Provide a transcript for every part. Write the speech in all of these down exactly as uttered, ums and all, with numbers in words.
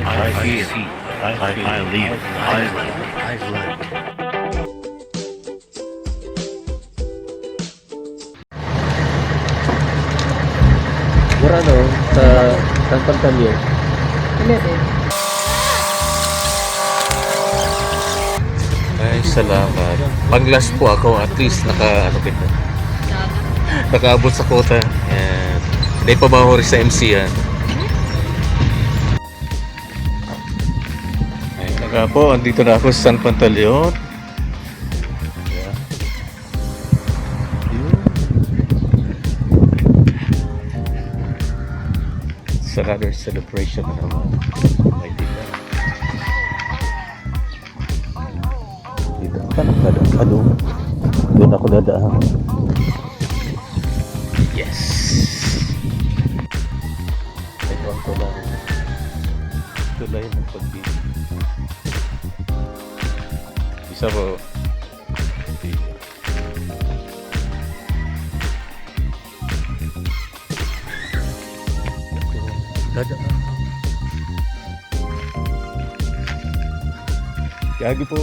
I feel. I, I live. I live. I live. Mura, no? Sa San Pantaleon. Ano yun? Ay, salamat. Pang-last po ako, at least naka, ano kita, nakaabot sa quota. Yan. Hindi pa mahuri sa M C yan. Ay, naka po, andito na ako sa San Pantaleon. Yan. Yun. It's another celebration na naman. May tita. Dito ka, kada, ano? Doon ako dadaan. Yes! Ito ang tulay. Tulay ng pag-ibig. Isa po. Dadaan. Yagi po.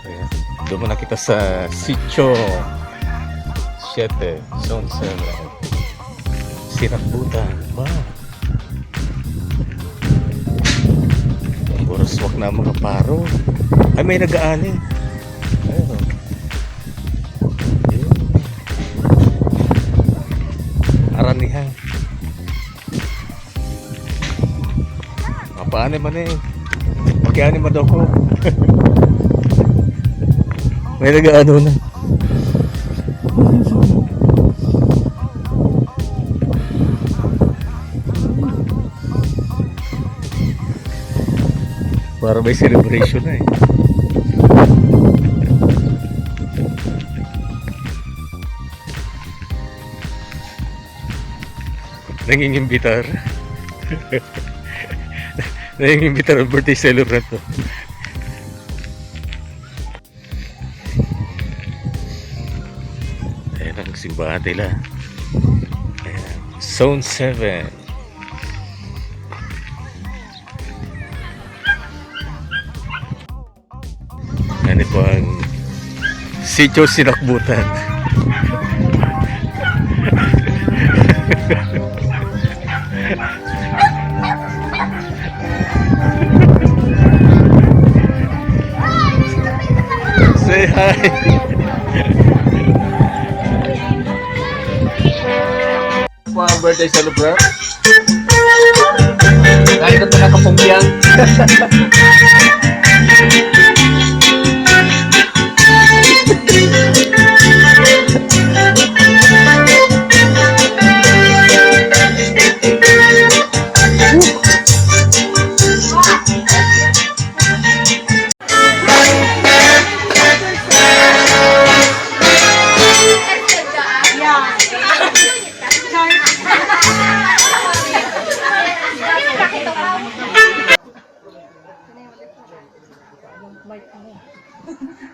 Ayan. Doon muna kita sa Sitio siete, Zone seven. Sinakbutan. Wow. Buraswak na ang mga paro. Ay, may nag-aani. Ayun, oh. Ayun. Aranihan. Mapaani man eh. Makiani man daw ko. May nag-aano na. Para may celebration na eh. Nangingimbitar. Nangingimbitar ang birthday celebrant ko. Ayan ang simbahan nila. Ayan. Zone seven. Ano po ang Sitio Sinakbutan? Say hi! Po ang birthday celebrant. Kahit ang taga Kapumbian.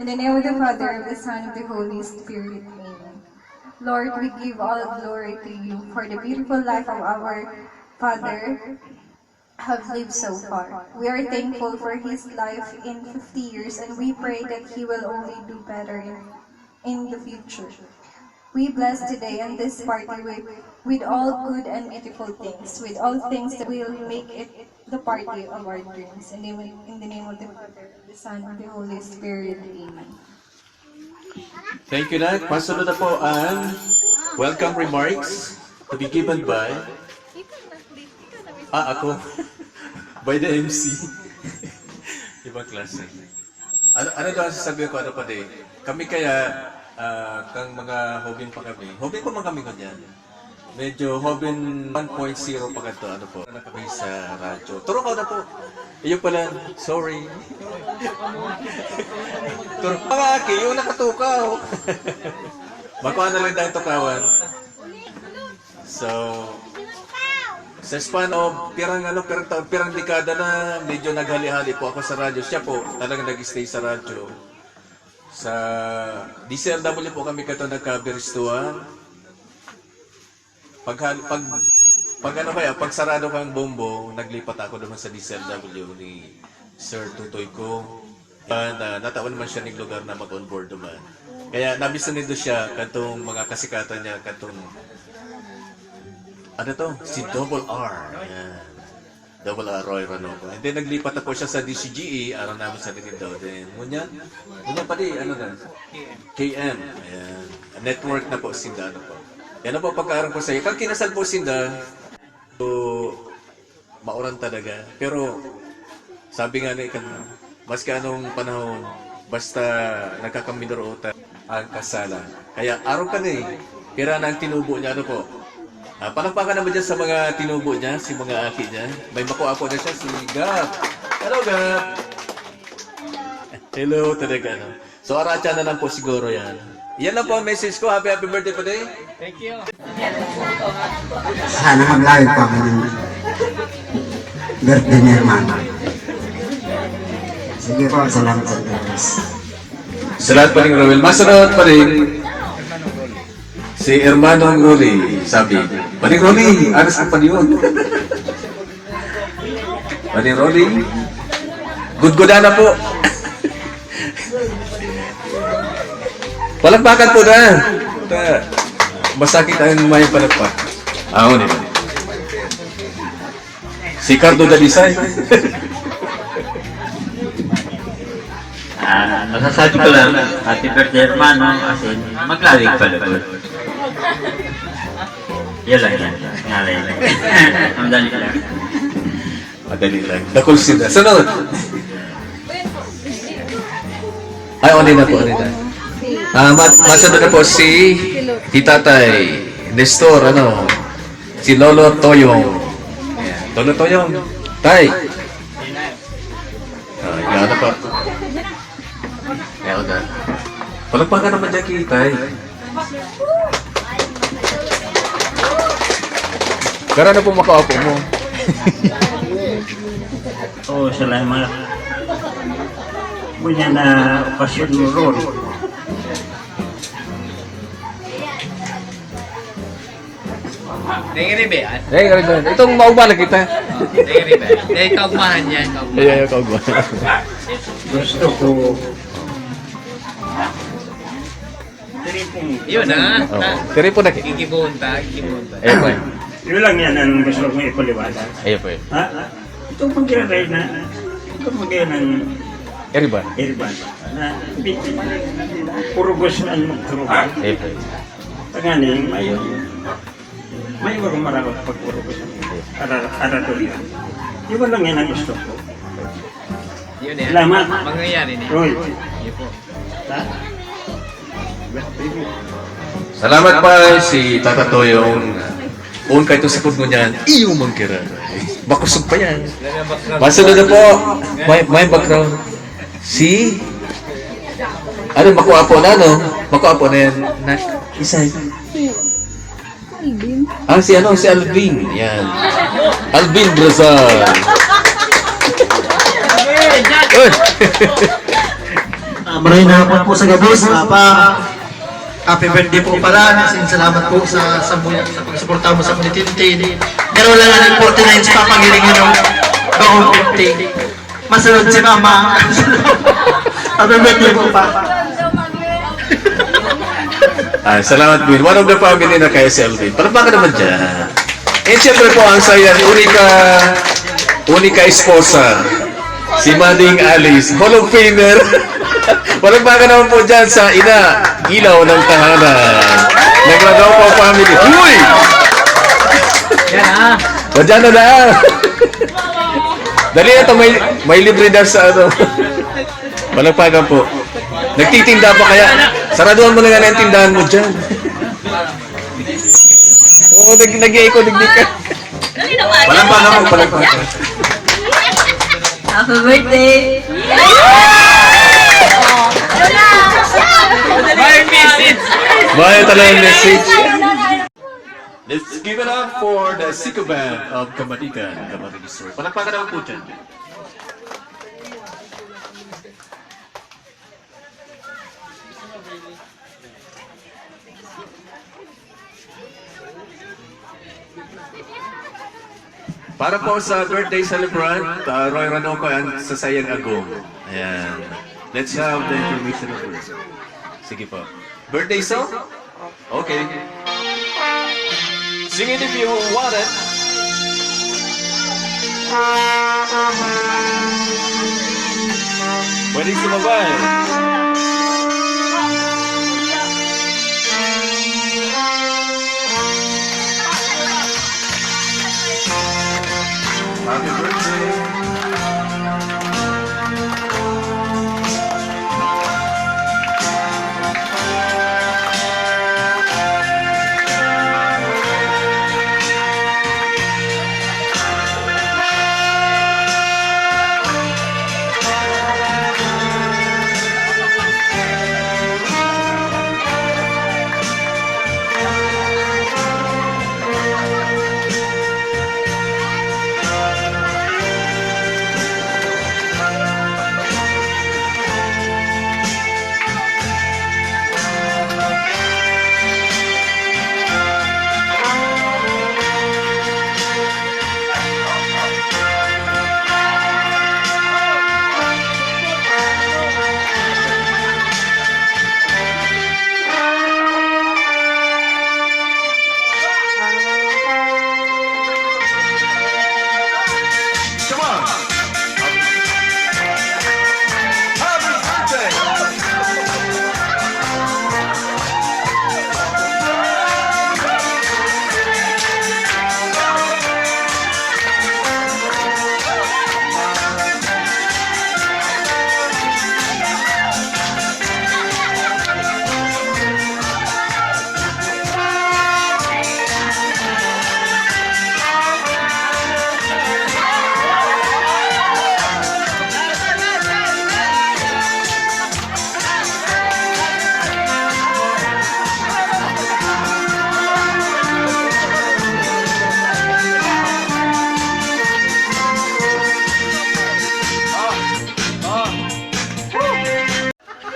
In the name of the Father, of the Son, of the Holy Spirit. Amen. Lord, we give all glory to you for the beautiful life of our Father have lived so far. We are thankful for his life in fifty years, and we pray that he will only do better in, in the future. We bless today and this party with, with all good and beautiful things, with all things that will make it the party of our dreams. In the, in the name of the Father, of the Son, of the Holy Spirit. Amen. Thank you, Nak. Masunod na po ang welcome remarks to be given by, ah, ako. By the M C. Ibang klase. Ano, ano daw ang sasabihin ko? Ano pa di? Kami kaya, ah, kang mga hobin pa kami. Hobin pa man kami ngunyan. Medyo hobin one point zero pa kadto, ano po. Ano kami sa radyo? Turo ka na po. Iyo pala, sorry. Turo, mga aki, yung nakatukaw. Makuha na lang tayo tukawan. So, sa span of pirang, ano, pirang taon, pirang dekada na, medyo naghali-hali po ako sa radyo. Siya po, talagang nag-stay sa radyo. Sa D Z R W po kami kato nagkabirustuhan. Pag, pag, Pag ano kaya, pag sarado kang Bombo, naglipat ako naman sa D S L W ni Sir Tutoy ko. Ah, na, natawan naman siya ning lugar na mag-onboard naman. Kaya nabis na nindo siya, kantong mga kasikatan niya, kantong, ano to? Si Double R. Yan. Double R Roy Ranoco. And then naglipat na po siya sa D C G E, aram namin sa Nintendo. Then, ngunyan? Ngunyan pa di, ano na? K M. Ayan. Network na po, sinda, ano po. Yan na po, pagkaaram ko sa iyo. Pag kinasal po, sinda, so, mauran talaga. Pero, sabi nga ni kan, maski anong panahon, basta nagkakaminoroota ang kasalan. Kaya, araw ka na eh. Pira na ang tinubo niya, ano po? Ah, palakpakan naman dyan sa mga tinubo niya, si mga aki niya. May makuha po na siya, si Gab. Hello, Gab. Hello, talaga, no? So, aratya na lang po siguro yan. Yan lang po ang message ko. Happy, happy birthday pa day. Thank you. Sana mag-live pa ang birthday ni Hermano. Sige po, salamat sa Diyos. Salamat pa rin, Roel. Masunod pa rin. Si Hermanong Rolly, sabi, "Paring Rolly, aras ka pa niyon." Paring Rolly, gudguda na po. Palakpakan po na. Ta-, masakit ang may palakpak. Ako nila. Si Cardo Dalisay. Ah, masasabi ko lang, happy birthday, hermano, as in, maglawig pa lugod. Yan lang yan. Ngalan. Ang dali lang. Madali lang. Dakul sila. Sunod. Ay, ano na po, ano na. Ah, mat-, masunod na po si Hitatay Nestor, ano? Si Lolo Toyong. Ayan. Lolo Toyong. Tay. Ah, yan na pa. Yan na. Palakpakan naman dyan, Tay. Kara na po makaupo mo. Oo, salamat. Ngunyan na okasyon mo ron. Dengri ba yan? Dengri ba yan? Itong mauba na kita. Dengri ba yan? Dahil kaugmahan yan, kaugmahan. Ayan, yung kaugmahan. Gusto ko. Yun na. Oo. Pero po na ki- Kikibuhon ta, kikibuhon ta. Ayun po. Yun lang yan ang gusto kong ipaliwanag. Ayun po. Ha? Itong pagkiratay na, itong pagkiratay ng Eriban. Eriban. Na, purugos na ang magturugan. Ayun po. Tanganing, may, may waro marawat pagpurugos. Ara-, arador yun. Yun lang yan ang gusto ko. Yun yan. Salamat. Mangyayari na. Roy. Yun po. Ha? Salamat pa si Tata Toyong. Kung kayo sa pagod mo niyan, iyo man kira. Makusog pa yan. Masunod na po. May, may background. Si, ano, makuha po na, no? Makuha po na yan. Na, isa. Alvin. Ah, si ano, si Alvin. Yan. Alvin Brazal. Uy! Ah, maray na hapon po sa gabos, Papa. Happy birthday po pala. Sin salamat po sa, sa, sa pagsuporta mo sa Panitintin. Pero wala na ng forty-nine sa papangiling mo ng bagong fifty. Masunod si Mama. Happy birthday po, Pa. Ah, salamat, Bin. One of the family na kay S L B. Palakpakan naman dyan. And siyempre po, ang saya, unika, unika esposa. Si Mading Alice, Hall of Famer. Palakpakan naman po dyan sa ina, ilaw ng tahanan. Nagragaw po ang family. Uy! Yan, ah. O, dyan na lang. Dali, ito, may, may libre daw sa ano. Palakpakan po. Nagtitinda pa kaya? Saraduhan mo na nga na yung tindahan mo dyan. Oo, nag-, nag-i-echo, digdi ka. Palakpakan mo, palakpakan. Happy birthday! May message! May talagang message. Let's give it up for the Siko Band of Kamadikan, Camarines Sur. Palakpakan naman po dyan. Para po sa birthday celebrant, ah, Roy Ranoco and sa Sayang Agum. Ayan. Let's have the information of birth. Sige po. Birthday song? Okay. Sing it if you want it. Pwede sumabay. Happy birthday. Come on. Happy birthday.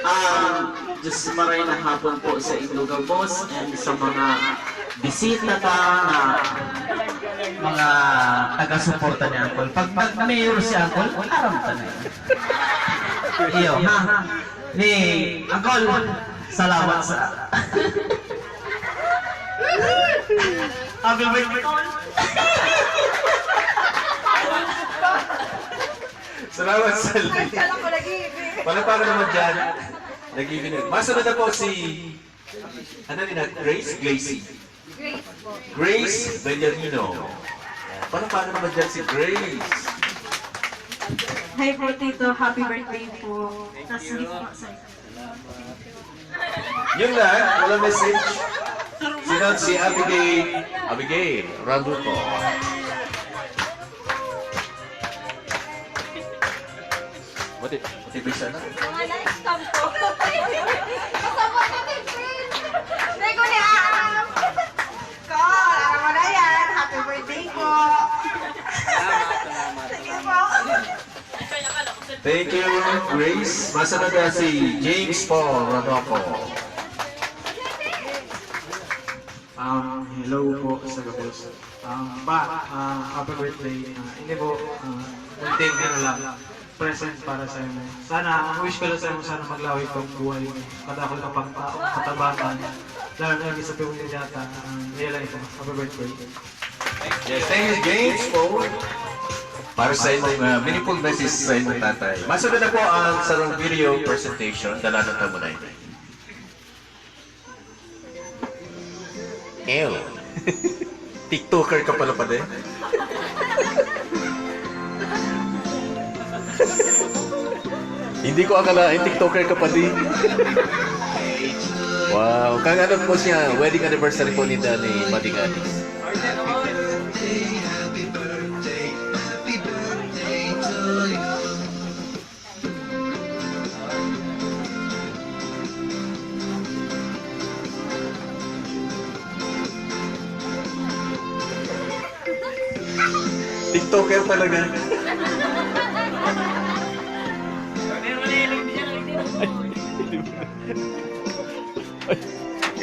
Ah, Diyos maray na hapon po sa indo gabos and sa mga bisita ta na mga taga-suporta ni Uncle. Pag nag-mayor si Uncle, aram ta na yun. Iyo, ha? Ni Uncle, salamat sa Happy birthday, Uncle! Salamat, Salvi. Kala ko nag-iibi. Palakpakan naman dyan. Nag-iibi na. Masunod na po si, ano rin na, Grace Glacy. Grace po. Grace Bellarino. Ayan. Palakpakan naman dyan si Grace. Hi po, Tito. Happy birthday po. Tas gift po sa Yun lang, wala message. Sino si Abigail? Abigail Randuco. Mati, mati bisa na. Mga na-scam po. Kasama ko ni Pin. Hindi ko ni aam. Ko, alam mo na yan. Happy birthday po. Sige po. Thank you, Grace. Masunod na si James Paul Ranoco. Um, hello po sa gabos. Um, Pa, ah, happy birthday. Ah, ini po, ah, konting ano lang, present para sa imo. Sana, ang wish ko lang sa imo, sana maglawi pa ang buhay mo. Kadakol ka pang taong katabangan. Lalo na sa pamilya data. Ah, yun lang ito. Happy birthday. Yes, thank you, James Paul. Para sa imong, ah, meaningful message sa imong tatay. Masunod na po ang sarong video presentation. Dalanon ta muna ini. Ew. TikToker ka pala, padi. Hindi ko akalain, TikToker ka, padi. Wow. Kang ano po siya, wedding anniversary po ni Danny Madiganis. TikToker talaga. Ay,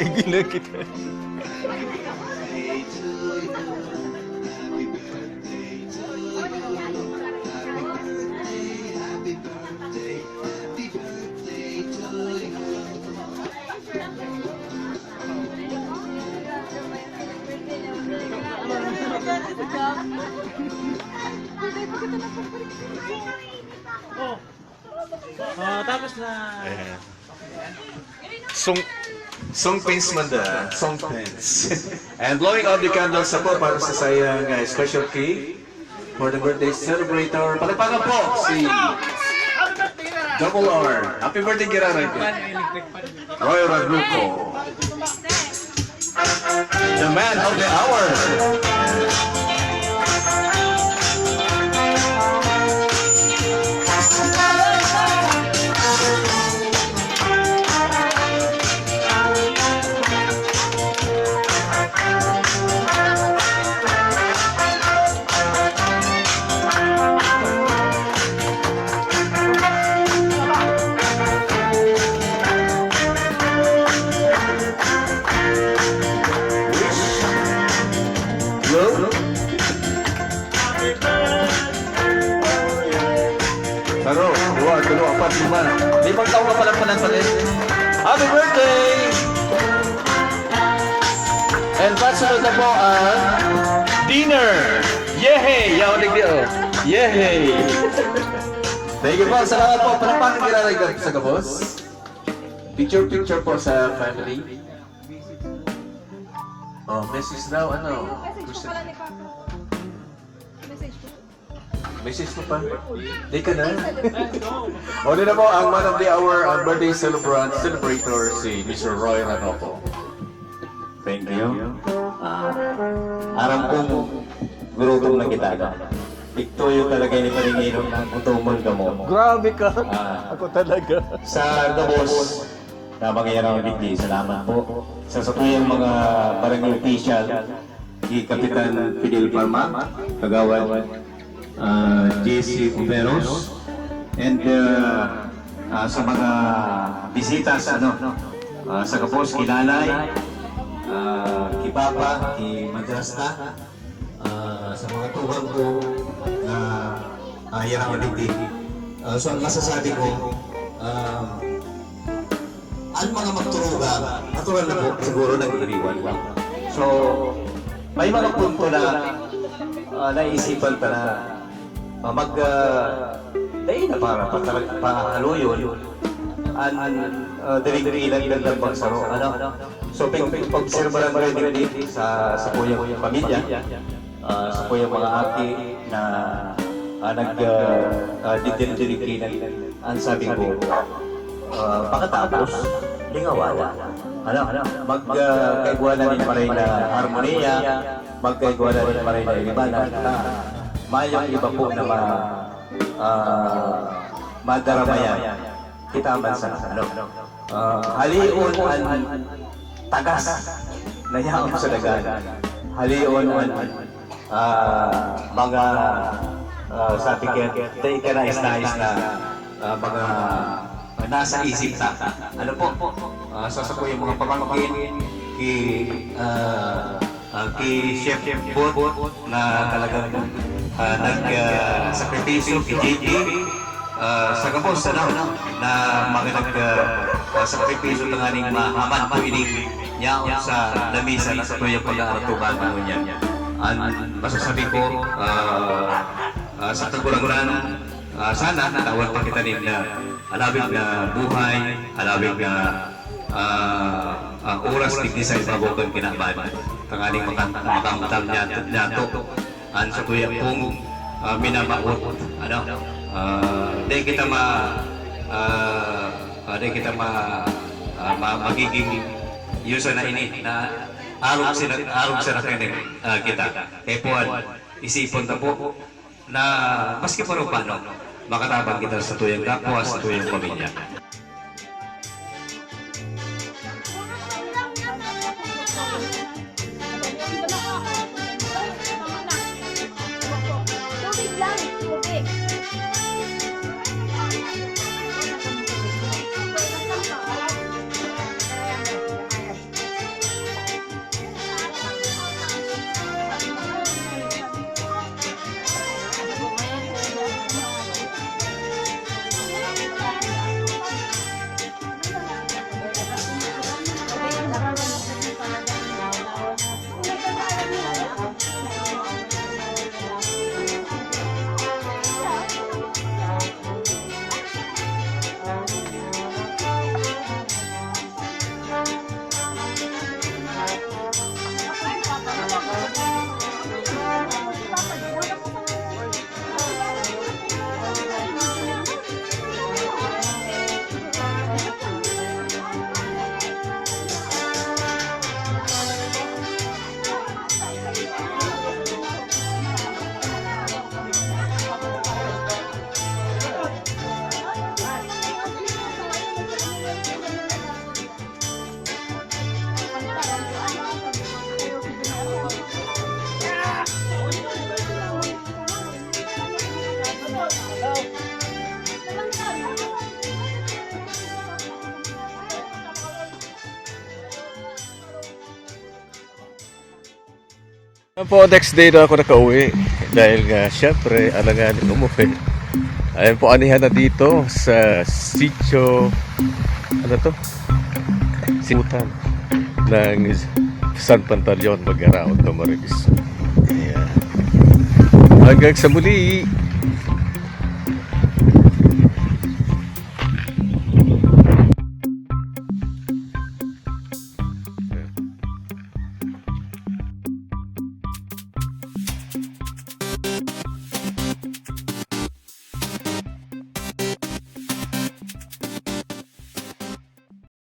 igil na kita. Happy birthday to you. Happy birthday to Oh. Ah, tapos na. Ayan. Song, song pins man da. Song pins. And blowing out the candles na po para sa sayang, uh, special cake for the birthday celebrator. Palakpakan po si Double R. Happy birthday, Gerardo. Roy Ranuco. The man of the hour. Hello? Saro, duwa, tulo, apat, lima. Limang taon ka palang panagpalit. Happy birthday! And pasunod na po ang dinner. Yehey! Yaw, digdi, oh. Yehey! Thank you po. Salamat po. Palakpakan, Gerardo, sa gabos. Picture, picture po sa family. Oh, message daw, ano? Message ko pala ni Papa. Message ko. Message ko pa. Di ka na? O, di na po, ang man of the hour, ang birthday celebrant, celebrator, si Mister Roy Ranoco. Thank you. Ah, aram kong gurutom na kita, no? Igtuyo talaga ni Paring Ino na gutomon kamo. Grabe ka. Ah. Ako talaga. Sa gabos, na mga yarang digdi, salamat po. Sa satuyang mga barangay official, si Kapitan Fidel Palma, Kagawad, ah, J C Cuberos, and, ah, ah, sa mga bisitas, ano, ah, sa gabos, ki Nanay, ah, ki Papa, ki Madrasta, ah, sa mga tugang ko na, ah, yarang digdi. Ah, so, ang masasabi ko, ah, ang mga magturuga, natural na po, siguro nag-iiriwan lang. So, may mga punto na, ah, naisipan ta na, ah, mag, ah, dahil na para patara-, pahaluyon an, ah, diring ilan gandang magsaro, ano? So, pag-, pag-obserbaran ko rin sa, sa kuyang pamilya, ah, sa kuyang mga aki na, ah, nag, ah, ah, didiring-diring kainan, ang sabi ko, ah, pakatapos, lingawanan. Ano, mag, ah, kaigwa na nin paray na harmonia, magkaigwa na nin paray na iribanan, na mayong iba po na ma-, ah, madaramayan kita man sa, ano, ah, halion an tagas na yaon sa daga. Halion an, ah, mga, ah, sa tiket, dai kanais-nais na, ah, mga nasa isip ta. Ano po? Ah, sa, sa kuyang mga pamangkin, ki, ah, ah, ki Chef Bot na talagang, ah, nag, ah, sakripisyo, ki J P, ah, sa gabos, ano, na mga nag, ah, ah, sakripisyo tanganing mahaman po ining yaon sa lamisa na sa tuyang pag-aaratuban, ano niya. An masasabi ko, ah, ah, sa Kagurangnan, ah, sana tawan pa kita nin, ah, halawig na buhay, halawig na, ah, ah, oras digdi sa ibabaw kan kinaban. Tanganing makan-, makamtan niya, niyato an satuya pong, ah, minamawot. Ano? Ah, di kita ma-, ah, ah, di kita ma-, ah, ma-, magiging yusa na ini na arog sina, arog sa nakinig, ah, kita. Kaya po, an, isipon ta po na maski paano-paano, makatabang kita sa tuyang kapwa, sa tuyang pamilya. Tubig lang, tubig. Ayan po, next day na ako nakauwi. Dahil nga, syempre, alangan umuwi. Ayan po, anihan na dito sa sitio, ano to? Simutan ng San Pantaleon, Magaraon, Camarines. Ayan. Hanggang sa muli.